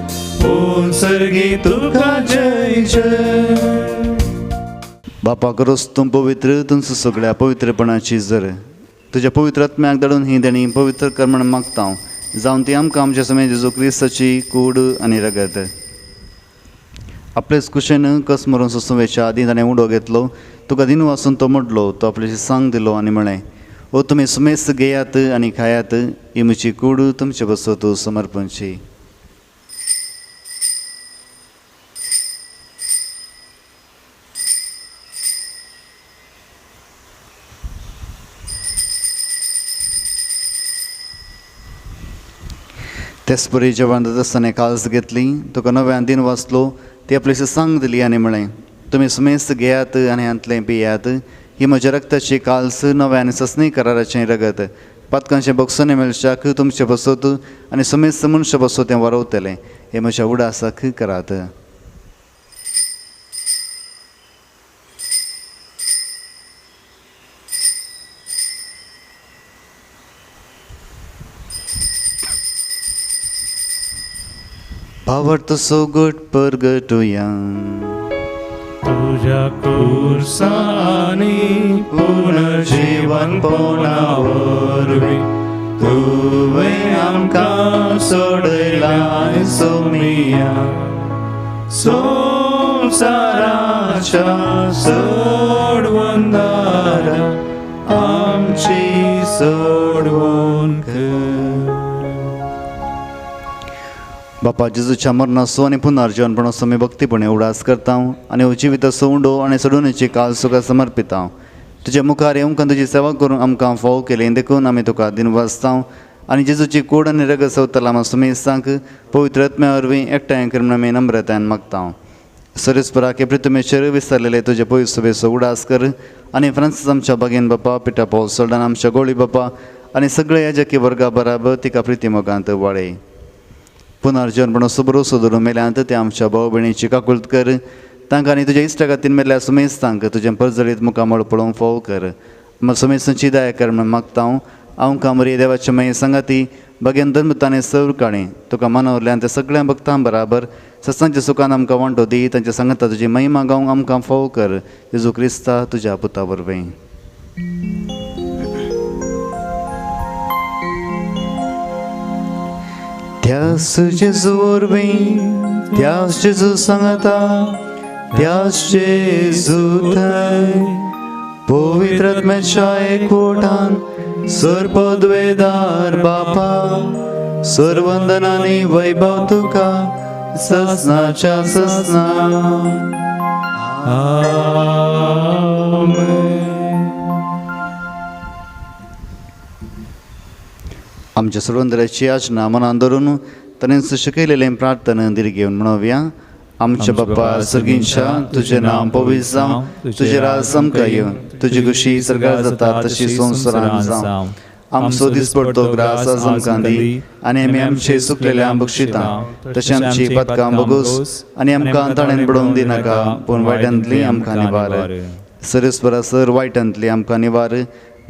पूण सर्गी तुका जय जय. बापा करोस तूं पवित्र, तुमचो सगळ्या पवित्रपणाची जर तुज्या पवित्र आत्म्याक धाडून ही देणी पवित्र कर म्हण मागता हांव, जावन ती आमकां आमच्या समय जेजू क्रिस्ताची कूड आनी रगत. आपलेच कुशेन कस मरून सोंसुवेच्या आदीं ताणें उडो घेतलो, तुका दिनू आसून तो मोडलो, तो आपल्याशी सांग दिलो आनी म्हळें, ओ तुमी सुमेस्त घेयात आनी खायात, ही म्हजी कूड तुमचे बसत समर्पणची. तेच परी जेवण जाता आसतना काल्स घेतली, तुका नव्यान दिन वाचलो, ती आपल्याशी सांग दिली आनी म्हळें, तुमी सुमेस्त घेयात आनी हांतलें पियात, ही म्हज्या रक्ताची काल्स नव्या आनी ससनी कराराचें रगत, पातकांचें बक्षणें मेळच्याक तुमचें बसत आनी समेस्त मनशां बसत तें वरवतलें, हें म्हज्या उडासाक करात. भावार्थ सोगट परगटुया. तुज्या कुर्सांनी पुनर्जीवनपणा वरवीं तुवें आमकां सोडयलाय सोमिया. संवसाराच्या सोडवणदारा आमची सोडवण कर. बापा जेजूच्या मरणाचो आनी पुनर्जीवनपणाचो आमी भक्तीपणे उडास करता आनी हो जिविताचो उंडो आनी सोडवणेची काल तुका समर्पिता. तुज्या मुखार येवंक आनी तुजी सेवा करूंक आमकां फावो केली देखून आमी तुका दिनवासता आनी जेजूची कूड आनी रगत सवतला आमकां सुमेस्तांक पवित्र आत्म्या वरवीं एकठांय कर म्हूण आमी नम्रतायेन मागता. सरेस्पराक हे पृथ्वीचेर विसरलेले तुजे पयस सभेचो उडास कर आनी फ्रांसीस आमच्या बागेन बापा, पिटा पावल सोल्डान आमच्या गोळी बापा आनी सगळे याजकी वर्गा बराबर तिका प्रिती मोगांत वाडय. पुनर्जीवनपणाचो भरोसो धरून मेल्यांत ते आमच्या भाव भयणीची काकुळट कर. तांकां आनी तुज्या इश्टा खातीर मेल्ल्या सुमेस्तांक तुजें परजळीत मुखामळ पळोवंक फावो कर. सुमेस्तांची दया कर म्हूण मागता हांव. हांव कामरी देवाचे मागीर सांगाती बागेन धर्मताने सर काणी तुका मानवल्यान त्या सगळ्या भक्तां बराबर सत्सांच्या सुखान आमकां वांटो दी. तांच्या सांगाता तुजी महिमा गावंक आमकां फावो कर. जेजू क्रिस्ता तुज्या पुता वरवीं. त्यास जेजू वरवीं, त्यास जेजू सांगाता, त्यास जेजू थंय पवित्र आत्म्याच्या एकवटान सर्पद्वेदार बापा सर्वंदनानी वैभव तुका ससनाच्या ससना. आमेन. आमच्या सोडवंदराची याचना मनान धरून ताणें शिकयलेलें प्रार्थना धीर घेवन म्हणोवया. आमच्या बाप्पा सर्गींच्या, तुजें नांव पवित्र जावं, तुजें राज आमकां येवं, तुजी खुशी सर्गार जाता तशी संवसारांत जावं. आमचो दिसपडतो ग्रास आज आमकां दी आनी आमी आमचे चुकलेल्या बक्षिता तशें आमची पातकां बगोस आनी आमकां ताणें बडोवन दिनाका, पूण वायटांतली आमकां निवार. सरेस्परा सर वायटांतली आमकां निवार.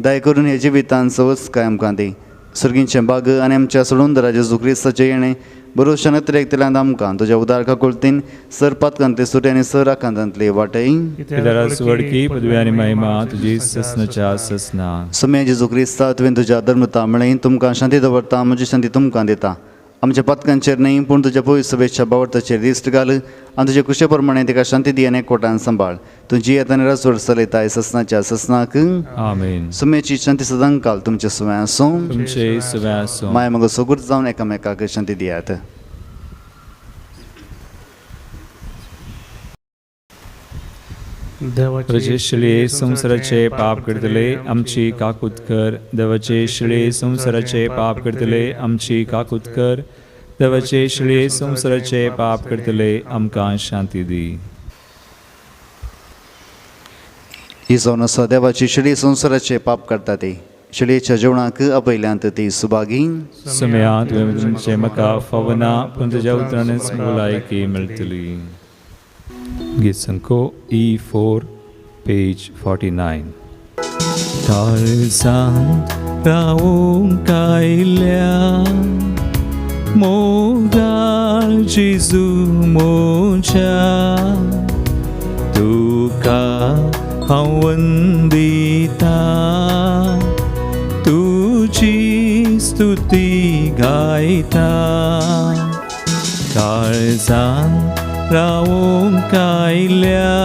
दया करून हे जिवितान सवस काय आमकां दी. सर्गींचें बाग आनी आमच्या सोडून जेजू क्रिस्ताचें येणें बरोवच्या नत्रेकतल्यान आमकां तुज्या उदार काकुळतीन सर पातकांतले सुटे आनी सर आकांतांतले वाटय. वडकी पदवी आनी महिमा तुजी ससनाच्या ससना. सम्या जेजू क्रिस्ता तुवें तुज्या धर्मता म्हळें तुमकां शांती दवरता, म्हजी शांती तुमकां दिता. आमच्या पातकांचेर न्हय पूण तुज्या पयस सभेच्या बावडताचेर दिश्ट घाल आनी तुजे कुशे प्रमाणे तिका शांती दी आनी एकवटान सांबाळ. तूं जियेत आनी राजवट चलयताय ससनाच्या ससनाक. आमेन. सुमेची शांती सदांकाल तुमचे सुवें आसूं. तुमचे सुवें आसूं. माय मगो सोगूर जावन एकामेकाक शांती दियात. देवाचे शिळे संवसाराचे पाप करतले आमची काकूत कर. देवाचे शिळे संवसाराचे पाप करतले आमची काकूत कर. देवाचे शिळे संवसाराचे पाप करतले आमकां शांती दी. ही जावन आसा देवाची शिळी संवसाराचे पाप करता ती शिळयेच्या जेवणाक आपयल्यांत ती सुभागी. समया तुवें तुमचें म्हाका फावना पूण तुज्या उतरानच भलायकी मेळटली. गीत संको E4 page 49. काळजांत रावूंक आयल्या मोगाळ जेजू म्हज्या, तुका हांव वंदिता, तुजी स्तुती गायता. काळजांत रावूंक आयल्या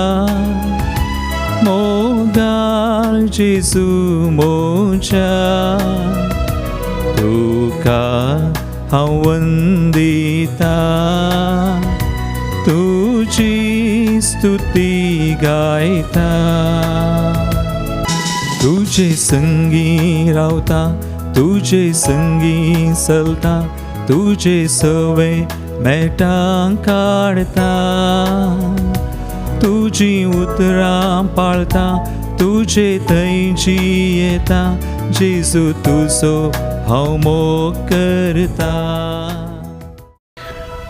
मोगाळ जेजू म्हज्या, तुका हांव वंदिता, तुजी स्तुती गायता. तुजे संगी रावता, तुजे संगी चलता, तुजे सवे मेटां काडता, तुजी उतरां पाळता, तुजे थंय जियेता, जेजू तुजो हांव मोग करता.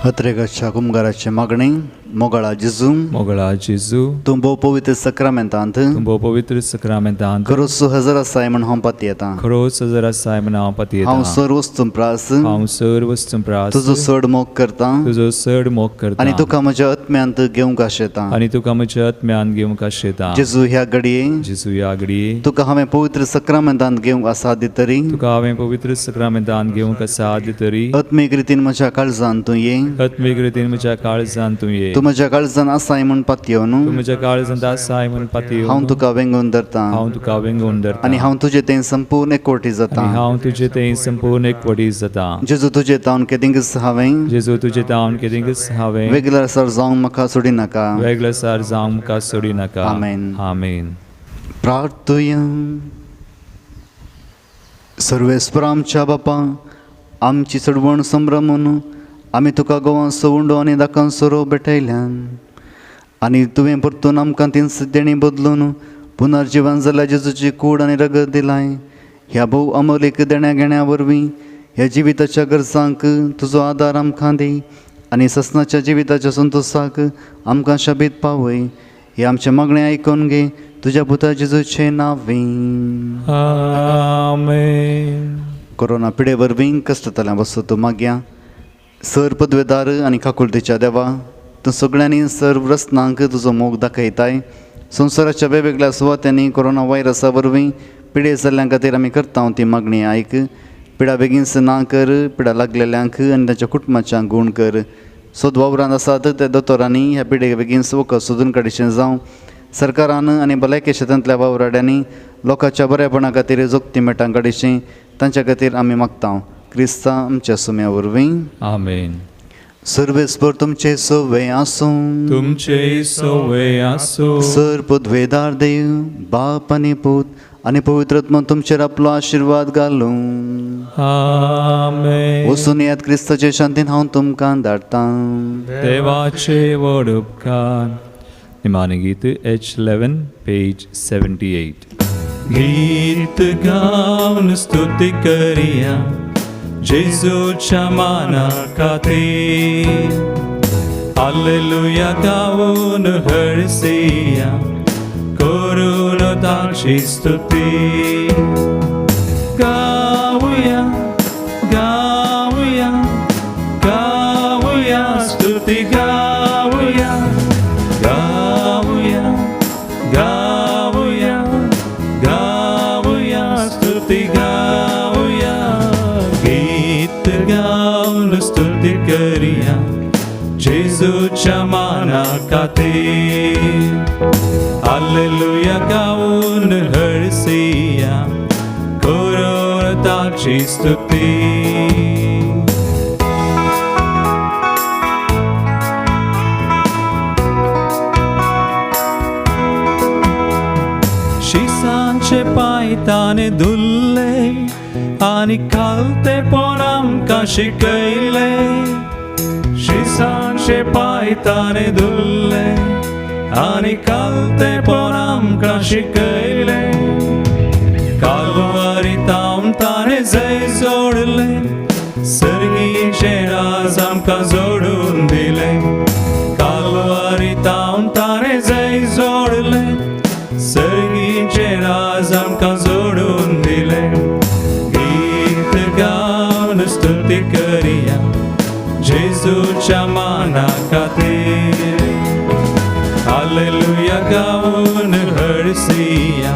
हत्रेगाच्या कुमगाराचें मागणें. मोगळा जेजू, मोगळा जेजू, तूं भोव पवित्र सक्रामेंतांत, तूं भोव पवित्र सक्रामेंतांत खरोच हजर आसाय म्हण हांव पातयेतां, खरोच हजर आसाय म्हण हांव पातयेतां। हांव सर वस्तूं प्रास, हांव सर वस्तूं प्रास तुजो चड मोग करतां, तुजो चड मोग करतां आनी तुका म्हज्या आत्म्यांत घेवंक आशेतां, आनी तुका म्हज्या आत्म्यांत घेवंक आशेतां। जेजू ह्या घडये, जेजू ह्या घडये तुका हांवें पवित्र सक्रामेंतांत घेवंक आसा तरी, तुका हांवें पवित्र सक्रामेंतांत घेवंक आसा तरी आत्मीक रितीन म्हज्या काळजांत तूं ये, आत्मीक रितीन म्हज्या काळजांत तूं ये। तूं म्हज्या काळजांत आसाय म्हूण पातयेवन, तूं म्हज्या काळजांत आसाय म्हूण पातयेवन हांव तुका वेंगून धरतां, हांव तुका वेंगून धरतां आनी हांव तुजे थंय संपूर्ण एकवटी जातां, आनी हांव तुजे थंय संपूर्ण एकवटी जातां। जेजू तुजे तावन केदिंगच हांवें, जेजू तुजे तावन केदिंगच हांवें वेगळ्या सार जावंक म्हाका सोडिनाका, वेगळ्या सार जावंक म्हाका सोडिनाका। आमेन. आमेन. प्रार्थुया. सर्वेस्पर आमच्या बापा, आमची चडवण संभ्रमून आमी तुका गोवांचो उंडो आनी दाकांचो रोव भेटयल्यान आनी तुवें परतून आमकां तीं देणी बदलून पुनर्जिवन जाल्ल्या जेजूची कूड आनी रगत दिलाय। ह्या भोव अमोलीक देण्या घेण्या वरवीं ह्या जिविताच्या गरजांक तुजो आदार आमकां दी आनी ससनाच्या जिविताच्या संतोशाक आमकां शाबीत पावय। हे आमचें मागणें आयकून घे तुज्या पुता जेजूचें नांवी. आमेन. कोरोना पिडे वरवीं कश्टतल्या वस्तू तूं मागया सर पदवेदार आनी काकुळतेच्या देवा, तूं सगळ्यांनी सर रत्नांक तुजो मोग दाखयताय। संवसाराच्या वेगवेगळ्या सुवात्यांनी कोरोना व्हायरसा वरवीं पिडे जाल्ल्यां खातीर आमी करता ती मागणी आयक। पिडा बेगीनच ना कर, पिडा लागलेल्यांक आनी तांच्या कुटुंबाच्या गूण कर। सोद वावरांत आसात त्या दोतोरांनी ह्या पिडे बेगीन वखद सोदून काडचें जावं। सरकारान आनी भलायकी शेतांतल्या वावराड्यांनी लोकांच्या बरेपणा खातीर जोगती मेटां काडचीं, तांच्या खातीर आमी मागता क्रिस्ता आमच्या सुम्या वरवीं. आमेन. सर्वेस्पर तुमचे सोवे आसूं, तुमचे सोवे आसूं। सर पदवेदार देव बाप आनी पूत आनी पवित्र आत्मा तुमचेर आपलो आशिर्वाद घालूं. आमेन. वचून येयात क्रिस्ताचे शांतीन हांव तुमकां धाडटां. देवाचे व्हड उपकार. निमाणें गीत H11 page 78. गीत गावन स्तुती करिया जेजूच्या माना खातीर, हालेलुया गावन हरसिया करून ताची स्तुती. गावया गावया गावया स्तुती गावया गावया गावया गावया स्तुती गावया. गीत गावन स्तुती करिया जेजूच्या माना खातीर, हालेलुया गावन हरसिया करून ताची स्तुती. शिसांचे पांय ताणें धुल्ले आनी खालतेपण आमकां शिकयलें. शिसांचे पांय ताणें धुल्ले आनी खालतेपण आमकां शिकयलें. कालवारी तावन ताणें जय जोडलें, सर्गीचें राज आमकां जोडून दिलें. कालवारी तावन ताणें जय जोडलें, सर्गीचें राज आमकां जोडून दिलें. गीत गावन स्तुती करिया जेजूच्या माना खातीर, हालेलुया गावन हरसिया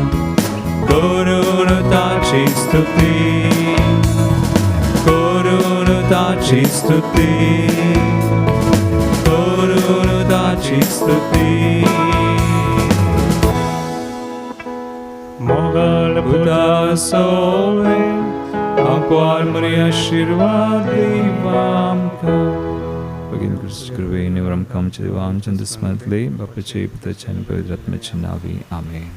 करून ताची स्तुती, करून ताची स्तुती, करून ताची स्तुती. मोगल पुता सोवे आंकवार मरी आशिर्वाद दिवा आमकां. भगिनी क्रिस्त कृपेन आमकां आमच्या देवा आमच्या दुस्मांतले बापाचे पुताचे आनी पवित्र आत्म्याचे नांवी. आमेन.